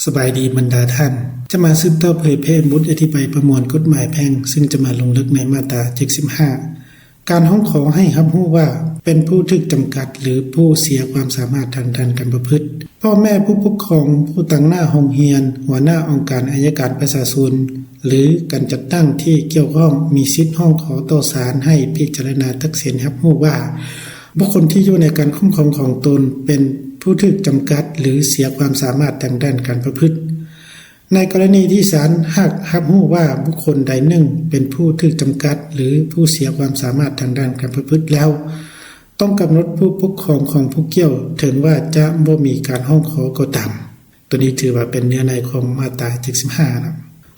ສະບາຍດີບັນດາທ່ານ, ຈະມາສືບຕໍ່ເຜີຍແຜ່ບົດອະທິບາຍປະມວນກົດໝາຍແພ່ງ, ຊຶ່ງຈະມາລົງເລິກໃນມາດຕາເຈັດສິບຫ້າ ການຮ້ອງຂໍໃຫ້ຮັບຮູ້ວ່າເປັນຜູ້ຖືກຈຳກັດ ຫຼື ຜູ້ເສຍຄວາມສາມາດທາງດ້ານການປະພຶດ. ພໍ່ແມ່ຜູ້ປົກຄອງ, ຜູ້ຕາງໜ້າໂຮງຮຽນ, ຫົວໜ້າອົງການໄອຍະການປະຊາຊົນ ຫຼື ການຈັດຕັ້ງທີ່ກ່ຽວຂ້ອງ ມີສິດຮ້ອງຂໍຕໍ່ສານໃຫ້ພິຈາລະນາຕັດສິນຮັບຮູ້ວ່າ ບຸກຄົນທີ່ຢູ່ໃນການຄຸ້ມຄອງຂອງຕົນເປັນຜູ້ຖືກຈຳກັດ ຫຼື ເສຍຄວາມສາມາດທາງດ້ານການປະພຶດ. ໃນກໍລະນີທີ່ສານຫາກຮັບຮູ້ວ່າບຸກຄົນໃດໜຶ່ງເປັນຜູ້ຖືກຈຳກັດ ຫຼື ຜູ້ເສຍຄວາມສາມາດທາງດ້ານການປະພຶດແລ້ວ, ຕ້ອງກຳນົດຜູ້ປົກຄອງຂອງຜູ້ກ່ຽວ, ເຖິງວ່າຈະບໍ່ມີການຮ້ອງຂໍກໍຕາມ. ໂຕນີ້ຖືວ່າເປັນເນື້ອໃນຂອງມາດຕາເຈັດສິບຫ້ານະ.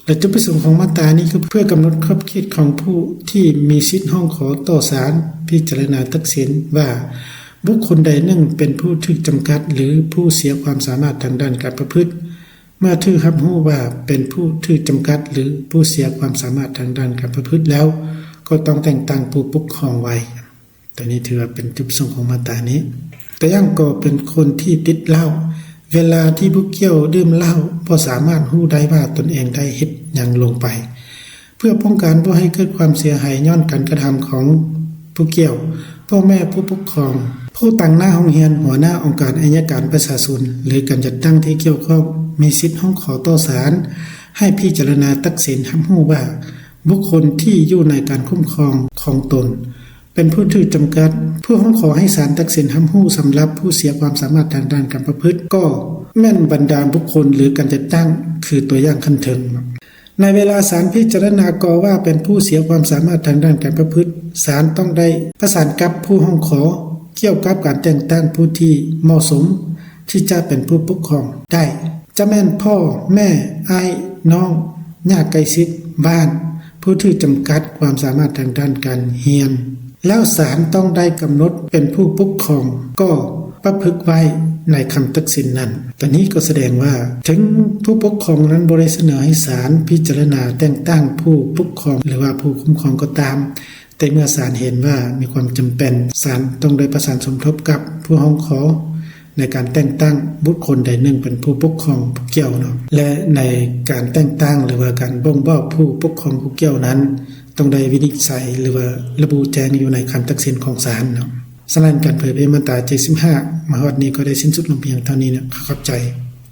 ແລະ ຈຸດປະສົງຂອງມາດຕານີ້ກໍເພື່ອກຳນົດຂອບເຂດຂອງຜູ້ທີ່ມີສິດຮ້ອງຂໍຕໍ່ສານພິຈາລະນາຕັດສິນວ່າ ບຸກຄົນໃດໜຶ່ງເປັນຜູ້ຖືກຈຳກັດ ຫຼື ຜູ້ເສຍຄວາມສາມາດທາງດ້ານການປະພຶດ. ເມື່ອຖືກຮັບຮູ້ວ່າເປັນຜູ້ຖືກຈຳກັດ ຫຼື ຜູ້ເສຍຄວາມສາມາດທາງດ້ານການປະພຶດແລ້ວ, ກໍຕ້ອງແຕ່ງຕັ້ງຜູ້ປົກຄອງໄວ້. ໂຕນີ້ຖືວ່າເປັນຈຸດປະສົງຂອງມາດຕານີ້. ຕົວຢ່າງກໍເປັນຄົນທີ່ຕິດເຫຼົ້າ. ເວລາທີ່ຜູ້ກ່ຽວດື່ມເຫຼົ້າ ບໍ່ສາມາດຮູ້ໄດ້ວ່າຕົນເອງໄດ້ເຮັດຫຍັງລົງໄປ. ເພື່ອປ້ອງກັນບໍ່ໃຫ້ເກີດຄວາມເສຍຫາຍຍ້ອນການກະທຳຂອງຜູ້ກ່ຽວ, ພໍ່ແມ່ຜູ້ປົກຄອງ, ຜູ້ຕາງໜ້າໂຮງຮຽນ, ຫົວໜ້າອົງການໄອຍະການປະຊາຊົນ ຫຼື ການຈັດຕັ້ງທີ່ກ່ຽວຂ້ອງ ມີສິດຮ້ອງຂໍຕໍ່ສານໃຫ້ພິຈາລະນາຕັດສິນຮັບຮູ້ວ່າ ບຸກຄົນທີ່ຢູ່ໃນການຄຸ້ມຄອງຂອງຕົນ ເປັນຜູ້ຖືກຈຳກັດ. ຜູ້ຮ້ອງຂໍໃຫ້ສານຕັດສິນຮັບຮູ້ສຳລັບຜູ້ເສຍຄວາມສາມາດທາງດ້ານການປະພຶດ ກໍແມ່ນບັນດາບຸກຄົນ ຫຼື ການຈັດຕັ້ງ ຄືຕົວຢ່າງຂັ້ນເທິງ. ໃນເວລາສານພິຈາລະນາກໍວ່າເປັນຜູ້ເສຍຄວາມສາມາດທາງດ້ານການປະພຶດ, ສານຕ້ອງໄດ້ປະສານກັບຜູ້ຮ້ອງຂໍກ່ຽວກັບການແຕ່ງຕັ້ງຜູ້ທີ່ເໝາະສົມທີ່ຈະເປັນຜູ້ປົກຄອງໄດ້. ຈະແມ່ນພໍ່, ແມ່, ອ້າຍ, ນ້ອງ, ຍາດໃກ້ຊິດ, ບ້ານ, ຜູ້ຖືກຈຳກັດຄວາມສາມາດທາງດ້ານການຮຽນ, ແລ້ວສານຕ້ອງໄດ້ກຳນົດເປັນຜູ້ປົກຄອງກໍປະພຶກໄວ້ໃນຄຳຕັດສິນນັ້ນ. ຕົວນີ້ກໍສະແດງວ່າ ເຖິງຜູ້ປົກຄອງນັ້ນບໍ່ໄດ້ສະເໜີໃຫ້ສານພິຈາລະນາແຕ່ງຕັ້ງຜູ້ປົກຄອງ ຫຼືວ່າຜູ້ຄຸ້ມຄອງກໍຕາມ, ແຕ່ເມື່ອສານເຫັນວ່າມີຄວາມຈຳເປັນ, ສານຕ້ອງໄດ້ປະສານສົມທົບກັບຜູ້ຮ້ອງຂໍໃນການແຕ່ງຕັ້ງບຸກຄົນໃດໜຶ່ງເປັນຜູ້ປົກຄອງຜູ້ກ່ຽວເນາະ ແລະ ໃນການແຕ່ງຕັ້ງ ຫຼືວ່າການບົ່ງບອກຜູ້ປົກຄອງຜູ້ກ່ຽວນັ້ນ ຕ້ອງໄດ້ວິນິດໄສ ຫຼືວ່າລະບຸແຈ້ງຢູ່ໃນຄຳຕັດສິນຂອງສານເນາະ. ສະນັ້ນ ການເຜີຍແຜ່ມາດຕາເຈັດສິບຫ້າມາຮອດນີ້ກໍໄດ້ສິ້ນສຸດລົງພຽງເທົ່ານີ້ເນາະ. ຂໍຂອບໃຈ.